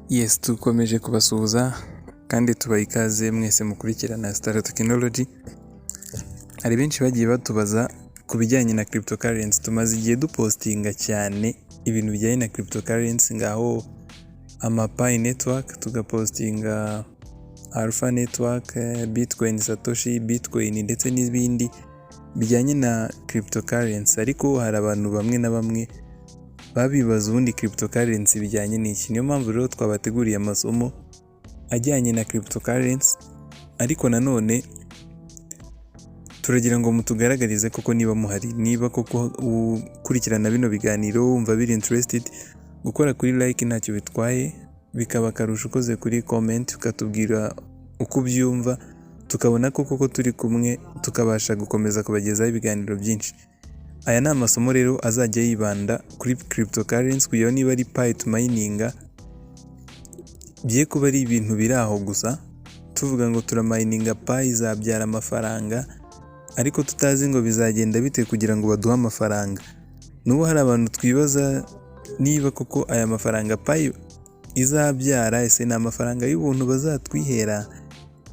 Yes, dukomeje kubasuhuza kandi tubaha ikaze mwese mukurikirana Star Technology. Hari benshi bagiye batubaza ku bijyanye na cryptocurrency. Tumaze igihe dupostinga cyane ibintu bijyanye na cryptocurrency, ngaho ama Pi Network, tugapostinga Alpha Network, Bitcoin Satoshi, Bitcoin ndetse n'ibindi bijyanye na cryptocurrency. Ariko hari abantu bamwe na bamwe babibaza ubundi cryptocurrency bijyanye n'iki. Niyo mpamvu rero twabateguriye amasomo ajyanye na cryptocurrency, ariko nanone turagira ngo mutugaragarize koko niba muhari, niba koko ukurikirana bino biganiro wumva biri interested. Gukora kuri like ntacyo bitwaye, bikaba akarusho ukoze kuri comment ukatubwira uko ubyumva, tukabona ko koko turi kumwe, tukabasha gukomeza kubagezaho ibiganiro byinshi. Aya ni amasomo rero azajya yibanda kuri cryptocurrency, kugira ngo niba ari Pi tumininga bye kuba ari ibintu biri aho gusa tuvuga ngo turamininga, Pi izabyara amafaranga, ariko tutazi ngo bizagenda bite kugira ngo baduhe amafaranga. N'ubu hari abantu twibaza niba koko aya mafaranga Pi izabyara, ese ni amafaranga y'ubuntu bazatwihera?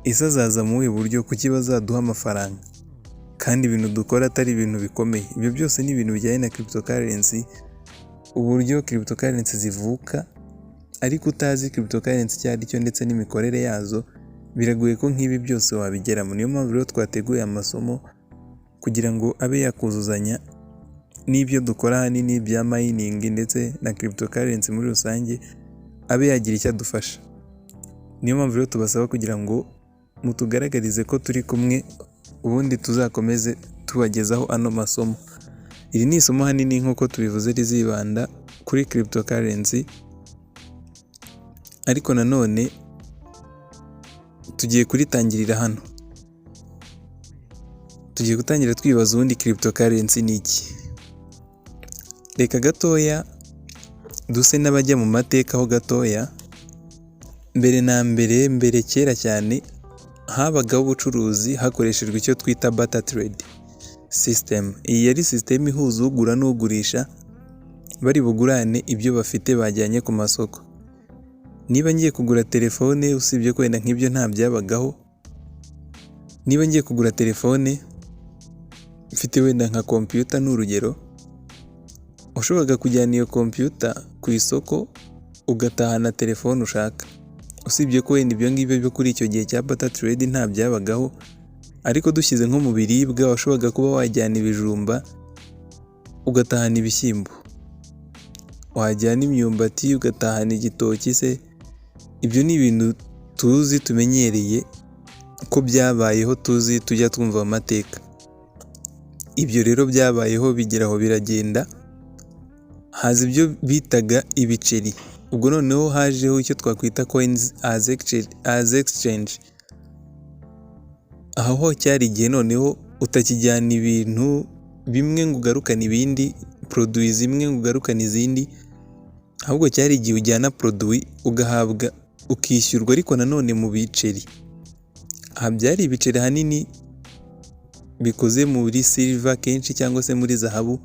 Ese azaza mu buhe buryo? Kuki bazaduha amafaranga kandi ibintu dukora atari ibintu bikomeye? Ibyo byose ni ibintu bijyanye na cryptocurrency, uburyo cryptocurrency zivuka, ariko utazi cryptocurrency icyo ari cyo ndetse n'imikorere yazo, biragoye ko nk'ibi byose wabigeramo. Niyo mpamvu rero twateguye amasomo kugira ngo abe yakuzuzanya n'ibyo dukora ahanini bya mining ndetse na cryptocurrency muri rusange, abe yagira icyo adufasha. Niyo mpamvu rero tubasaba kugira ngo mutugaragarize ko turi kumwe, ubundi tuzakomeze tubagezaho ano masomo. Iri ni isomo ahanini, nk'uko tubivuze, rizibanda kuri cryptocurrency, ariko nanone tugiye kuritangirira hano. Tugiye gutangira twibaza ubundi cryptocurrency ni iki. Reka gatoya duse n'abajya mu mateka ho gatoya. Mbere na mbere, mbere kera cyane, habagaho ubucuruzi hakoreshejwe icyo twita barter trade system. Iyi yari system ihuza ugura n'ugurisha, bari bugurane ibyo bafite bajyanye ku masoko. Niba ngiye kugura telefone, usibye ko wenda nk'ibyo nta byabagaho, niba ngiye kugura telefone mfite wenda nka computer, ni urugero, washoboraga kujyana iyo computer ku isoko ugatahana telefone ushaka. Usibye ko wenda ibyo ngibyo byo kuri icyo gihe cya barter trade nta byabagaho, ariko dushyize nko mu biribwa, washoboraga kuba wajyana ibijumba ugatahana ibishyimbo, wajyana imyumbati ugatahana igitoki se. Ibyo ni ibintu tuzi, tumenyereye ko byabayeho, tuzi, tujya twumva mu mateka. Ibyo rero byabayeho, bigera aho biragenda, haza ibyo bitaga ibiceri. Ubwo noneho hajeho icyo twakwita coins as exchange. Aho ho cyari igihe noneho utakijyana ibintu bimwe ngo ugarukane ibindi, produit zimwe ngo ugarukane izindi, ahubwo cyari igihe ujyana produit ugahabwa, ukishyurwa, ariko nanone mu biceri. Aha byari ibiceri ahanini bikoze muri silver kenshi cyangwa se muri zahabu,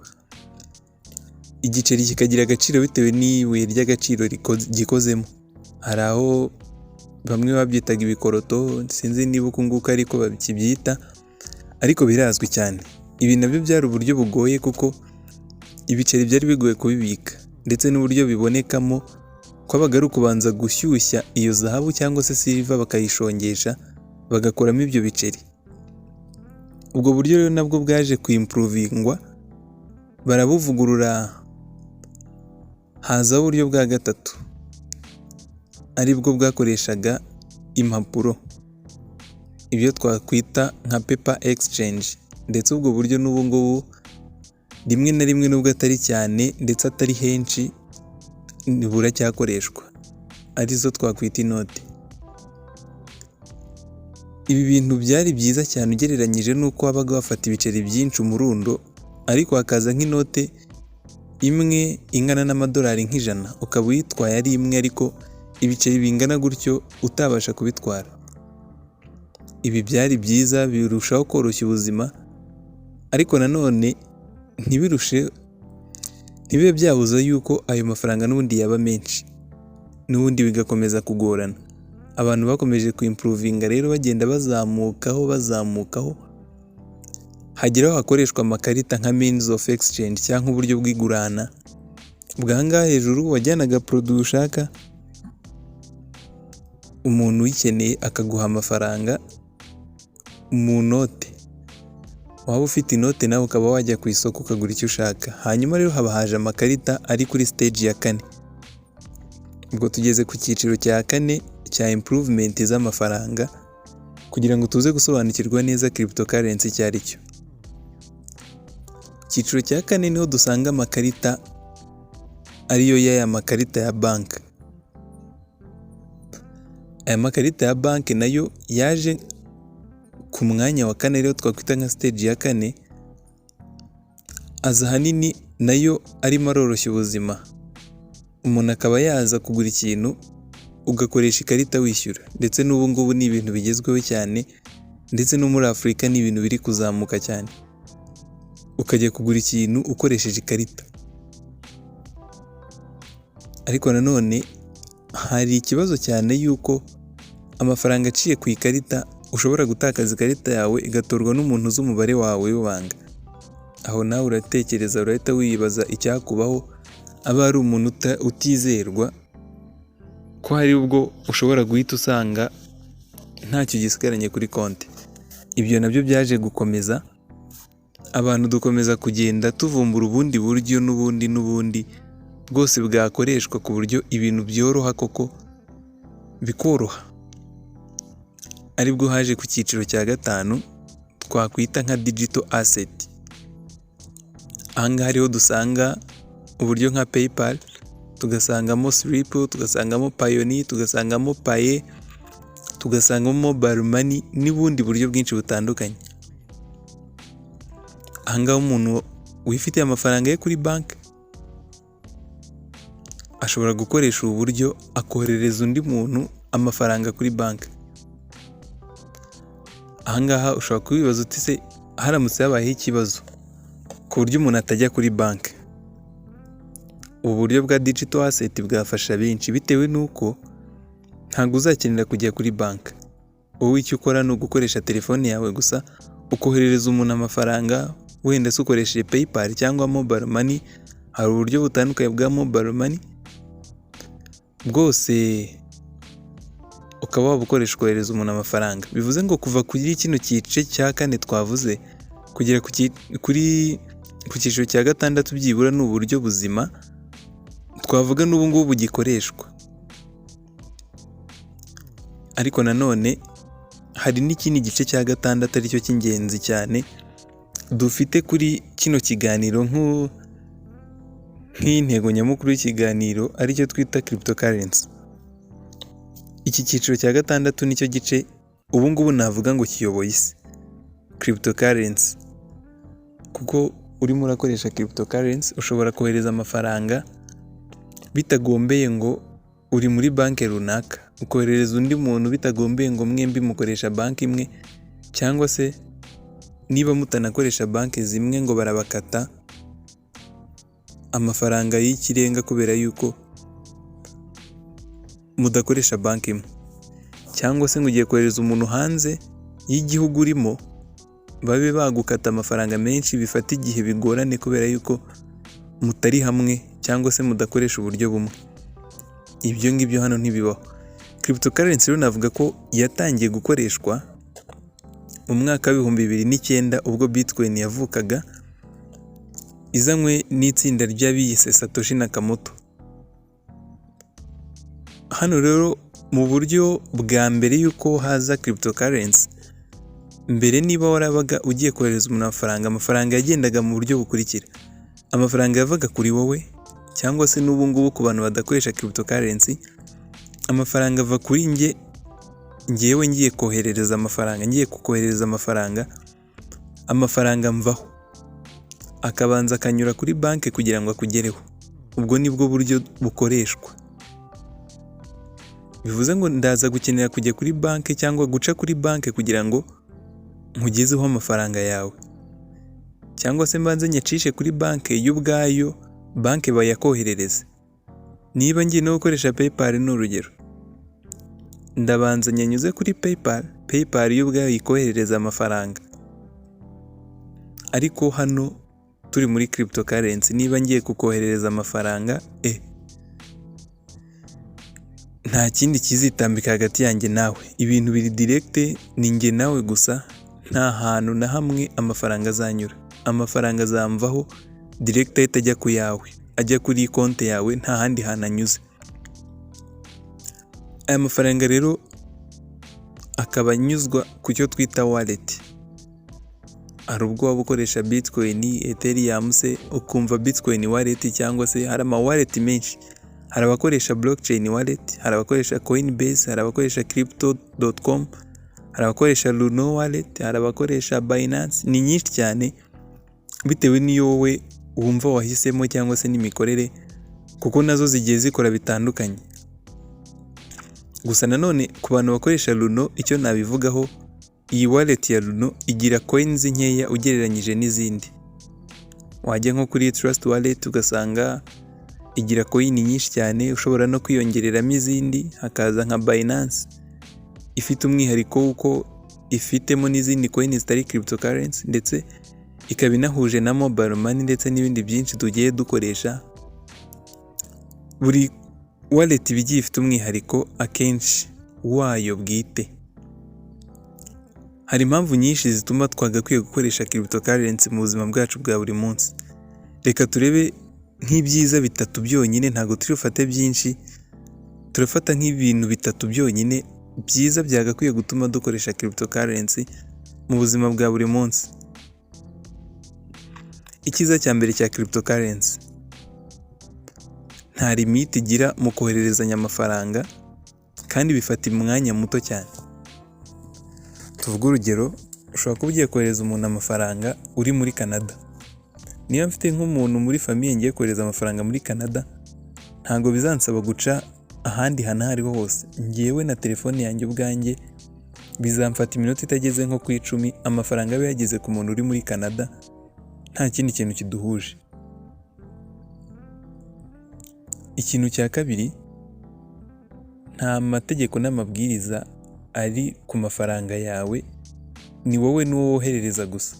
igiceri kikagira agaciro bitewe n'ibuye ry'agaciro gikozemo. Hari aho bamwe babyitaga ibikoroto, sinzi niba uku nguku ariko bakibyita, ariko birazwi cyane. Ibi nabyo byari uburyo bugoye, kuko ibiceri byari bigoye kubibika, ndetse n'uburyo bibonekamo kwabaga ari ukubanza gushyushya iyo zahabu cyangwa se silver, bakayishongesha, bagakoramo ibyo biceri. Ubwo buryo rero nabwo bwaje kuimprovingwa, barabuvugurura, hazaho uburyo bwa gatatu, aribwo bwakoreshaga impapuro, ibyo twakwita nka paper exchange. Ndetse ubwo buryo n'ubu ngubu rimwe na rimwe, nubwo atari cyane ndetse atari henshi, buracyakoreshwa, arizo twakwita inoti. Ibi bintu byari byiza cyane ugereranyije n'uko wabaga wafata ibiceri byinshi umurundo, ariko hakaza nk'inote imwe ingana n'amadolari nk'100, ukaba uyitwaye ari imwe, ariko ibiceri bingana gutyo utabasha kubitwara. Ibi byari byiza, birushaho koroshya ubuzima, ariko nanone ntibirushe, ntibibe byabuza yuko ayo mafaranga n'ubundi yaba menshi. N'ubundi bigakomeza kugorana. Abantu bakomeje kuimprovinga rero, bagenda bazamukaho bazamukaho, hagera aho hakoreshwa amakarita nka means of exchange cyangwa uburyo bw'igurana. Ubwo aha ngaha hejuru wajyanaga produit ushaka, umuntu uyikeneye akaguha amafaranga mu note. Waba ufite inote nawe ukaba wajya ku isoko ukagura icyo ushaka. Hanyuma rero haba haje amakarita ari kuri stage ya kane. Ubwo tugeze ku cyiciro cya kane cya improvement z'amafaranga, kugira ngo tuze gusobanukirwa neza cryptocurrency icyo ari cyo. Icyiciro cya kane niho dusanga amakarita, ariyo y'aya makarita ya banki. Aya makarita ya banki nayo yaje ku mwanya wa kane rero, twakwita nka stage ya kane, aza ahanini nayo arimo aroroshya ubuzima. Umuntu akaba yaza kugura ikintu, ugakoresha ikarita wishyura. Ndetse n'ubu ngubu ni ibintu bigezweho cyane, ndetse no muri Afurika ni ibintu biri kuzamuka cyane. Ukajya kugura ikintu ukoresheje ikarita. Ariko nanone hari ikibazo cyane yuko amafaranga aciye ku ikarita, ushobora gutakaza ikarita yawe igatorwa n'umuntu uzi umubare wawe w'ibanga. Aho nawe uratekereza, urahita wibaza icyakubaho aba ari umuntu utizerwa, ko hari ubwo ushobora guhita usanga ntacyo gisigaranye kuri konti. Ibyo nabyo byaje gukomeza, abantu dukomeza kugenda tuvumbura ubundi buryo n'ubundi n'ubundi bwose bwakoreshwa ku buryo ibintu byoroha koko, bikoroha. Aribwo haje ku cyiciro cya gatanu twakwita nka digital asset. Aha ngaha ariho dusanga uburyo nka PayPal, tugasangamo Stripe, tugasangamo Payoneer, tugasangamo Paye, tugasangamo mobile money n'ubundi buryo bwinshi butandukanye. Aha ngaha umuntu wifitiye amafaranga ye kuri banki ashobora gukoresha ubu buryo akoherereza undi muntu amafaranga kuri banki. Aha ngaha ushobora kubibaza uti: "Se haramutse habayeho ikibazo ku buryo umuntu atajya kuri banki?" Ubu buryo bwa digital asset bwafasha benshi, bitewe n'uko ntabwo uzakenera kujya kuri banki. Wowe icyo ukora ni ugukoresha telefone yawe gusa, ukoherereza umuntu amafaranga, wenda se ukoresheje PayPal cyangwa mobile money. Hari uburyo butandukanye bwa mobile money bwose, ukaba wabukoresha ukohereza umuntu amafaranga. Bivuze ngo kuva kuri kino gice cya kane twavuze kugera ku cyiciro cya gatandatu, byibura ni uburyo buzima twavuga n'ubu ngubu bugikoreshwa. Ariko nanone hari n'ikindi gice cya gatandatu, aricyo cy'ingenzi cyane dufite kuri kino kiganiro nk'intego nyamukuru y'ikiganiro, aricyo twita cryptocurrency. Iki cyiciro cya gatandatu nicyo gice ubu ngubu navuga ngo kiyoboye isi, cryptocurrency. Kuko urimo urakoresha cryptocurrency ushobora kohereza amafaranga bitagombeye ngo uri muri banki runaka, ukoherereza undi muntu bitagombeye ngo mwembi mukoresha banki imwe, cyangwa se niba mutanakoresha banki zimwe ngo barabakata amafaranga y'ikirenga kubera yuko mudakoresha banki imwe, cyangwa se ngo ugiye kohereza umuntu hanze y'igihugu urimo, babe bagukata amafaranga menshi, bifata igihe, bigorane kubera yuko mutari hamwe cyangwa se mudakoresha uburyo bumwe. Ibyo ngibyo hano ntibibaho. Cryptocurrency rero navuga ko yatangiye gukoreshwa mu mwaka w'2009, ubwo Bitcoin yavukaga izanywe n'itsinda ry'abiyise Satoshi Nakamoto. Hano rero mu buryo bwa mbere y'uko haza cryptocurrency, mbere niba warabaga ugiye kohereza umuntu amafaranga, amafaranga yagendaga mu buryo bukurikira: amafaranga yavaga kuri wowe, cyangwa se n'ubu ngubu ku bantu badakoresha cryptocurrency, amafaranga ava kuri njye, ngewe ngiye koherereza amafaranga, ngiye kukoherereza amafaranga, amafaranga amvaho akabanza akanyura kuri banki kugira ngo akugereho. Ubwo nibwo buryo bukoreshwa. Bivuze ngo ndaza gukenera kujya kuri banki cyangwa guca kuri banki kugira ngo nkugezeho amafaranga yawe, cyangwa se mbanze nyacishe kuri banki yo ubwayo, banki bayakoherereze. Niba ngiye no gukoresha PayPal, ni urugero, ndabanza nyanyuze kuri PayPal, PayPal yo ubwayo ikoherereza amafaranga. Ariko hano turi muri cryptocurrency, niba ngiye kukoherereza amafaranga, nta kindi kizitambika hagati yanjye nawe. Ibintu biri direct, ni njye nawe gusa, nta hantu na hamwe amafaranga azanyura. Amafaranga azamvaho direct, ahita ajya ku yawe, ajya kuri konti yawe, nta handi hantu anyuze. Aya mafaranga rero akaba anyuzwa ku cyo twita wallet. Hari ubwo waba ukoresha Bitcoin, Ethereum se, ukumva Bitcoin wallet, cyangwa se hari ama wallet menshi. Hari abakoresha blockchain wallet, hari abakoresha Coinbase, hari abakoresha crypto.com, hari abakoresha Luno wallet, hari abakoresha Binance. Ni nyinshi cyane bitewe n'iyo wowe wumva wahisemo cyangwa se n'imikorere, kuko nazo zigiye zikora bitandukanye. Gusa nanone ku bantu bakoresha Luno, icyo nabivugaho, iyi wallet ya Luno igira coins nkeya ugereranyije n'izindi. Wajya nko kuri Trust Wallet ugasanga igira coin nyinshi cyane, ushobora no kwiyongereramo izindi. Hakaza nka Binance ifite umwihariko w'uko ifitemo n'izindi coin zitari cryptocurrency, ndetse ikaba inahuje na mobile money ndetse n'ibindi byinshi tugiye dukoresha. Buri wallet iba igiye ifite umwihariko akenshi wayo bwite. Hari impamvu nyinshi zituma twagakwiye gukoresha cryptocurrency mu buzima bwacu bwa buri munsi. Reka turebe nk'ibyiza bitatu byonyine, ntabwo turi bufate byinshi, turafata nk'ibintu bitatu byonyine byiza byagakwiye gutuma dukoresha cryptocurrency mu buzima bwa buri munsi. Icyiza cya mbere cya cryptocurrency, nta limite igira mu kohererezanya amafaranga kandi bifata umwanya muto cyane. Tuvuge urugero, ushobora kuba ugiye kohereza umuntu amafaranga uri muri Canada. Niba mfite nk'umuntu muri famille ngiye kohereza amafaranga muri Canada, ntabwo bizansaba guca ahandi hantu aho ariho hose. Njyewe na telefone yanjye ubwanjye bizamfata iminota itageze nko ku 10, amafaranga abe yageze ku muntu uri muri Canada, nta kindi kintu kiduhuje. Ikintu cya kabiri, nta mategeko n'amabwiriza ari ku mafaranga yawe, ni wowe n'uwo woherereza gusa.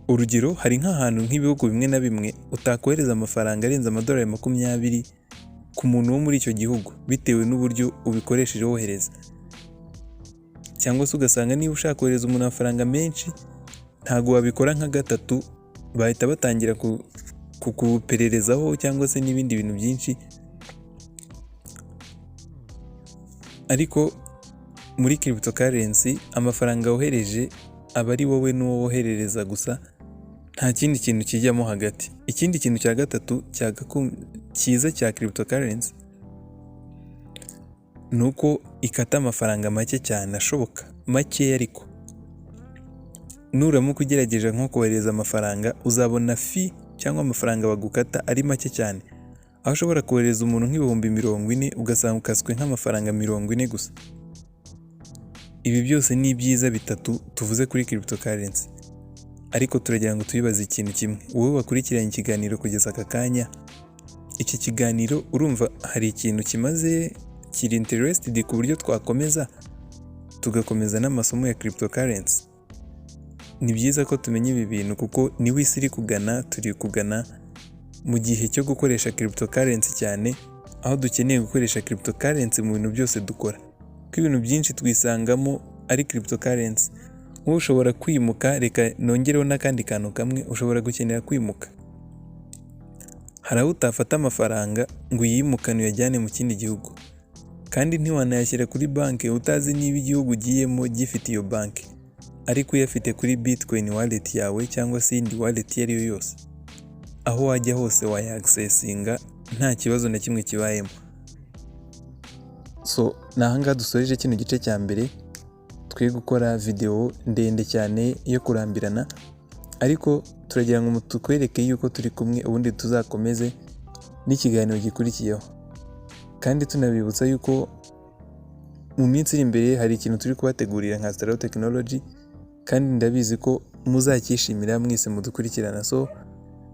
Urugero, hari nk'ahantu nk'ibihugu bimwe na bimwe utakohereza amafaranga arenze amadolari 20 ku muntu wo muri icyo gihugu, bitewe n'uburyo ubikoresheje wohereza. Cyangwa se ugasanga niba ushaka kohereza umuntu amafaranga menshi, ntabwo wabikora nka gatatu, bahita batangira kukupererezaho cyangwa se n'ibindi bintu byinshi. Ariko muri cryptocurrency, amafaranga wohereje aba ari wowe n'uwo woherereza gusa, nta kindi kintu kijyamo hagati. Ikindi kintu cya gatatu cyiza cya cryptocurrency ni uko ikata amafaranga make cyane ashoboka, makeya. Ariko nuramuka ugerageje nko kohereza amafaranga, uzabona fee cyangwa amafaranga bagukata ari make cyane, aho ushobora kohereza umuntu nk'40,000 ugasanga ukaswe nk'amafaranga 40 gusa. Ibi byose ni ibyiza bitatu tuvuze kuri cryptocurrency. Ariko turagira ngo tubibaze ikintu kimwe: wowe wakurikiranye ikiganiro kugeza aka kanya, iki kiganiro urumva hari ikintu kimaze, kiri interested ku buryo twakomeza tugakomeza n'amasomo ya cryptocurrency? Ni byiza ko tumenya ibi bintu kuko niho isi iri kugana. Turi kugana mu gihe cyo gukoresha cryptocurrency cyane, aho dukeneye gukoresha cryptocurrency mu bintu byose dukora, kuko ibintu byinshi twisangamo ari cryptocurrency. Nk'ubu ushobora kwimuka, reka nongereho n'akandi kantu kamwe, ushobora gukenera kwimuka. Hari aho utafata amafaranga ngo uyimukane uyajyane mu kindi gihugu, kandi ntiwanayashyira kuri banki utazi niba igihugu ugiyemo gifite iyo banki. Ariko uyafite kuri Bitcoin wallet yawe cyangwa se iyindi wallet iyo ari yo yose, aho wajya hose wayaccessinga nta kibazo na kimwe kibayemo. So ni ahangaha dusoreje kino gice cya mbere. Twe gukora videwo ndende cyane yo kurambirana, ariko turagira ngo tukwereke yuko turi kumwe, ubundi tuzakomeze n'ikiganiro gikurikiyeho. Kandi tunabibutsa yuko mu minsi iri imbere hari ikintu turi kubategurira nka Star Technology, kandi ndabizi ko muzacyishimira mwese mudukurikirana. So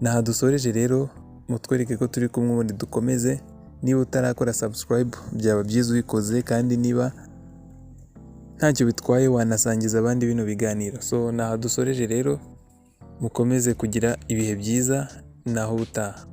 ni aha dusoreje rero. mutwereke ko turi kumwe, ubundi dukomeze. Niba utarakora subscribe, byaba byiza uyikoze, kandi niba ntacyo bitwaye wanasangiza abandi bino biganiro. So naha dusoreje rero, mukomeze kugira ibihe byiza, naho ubutaha.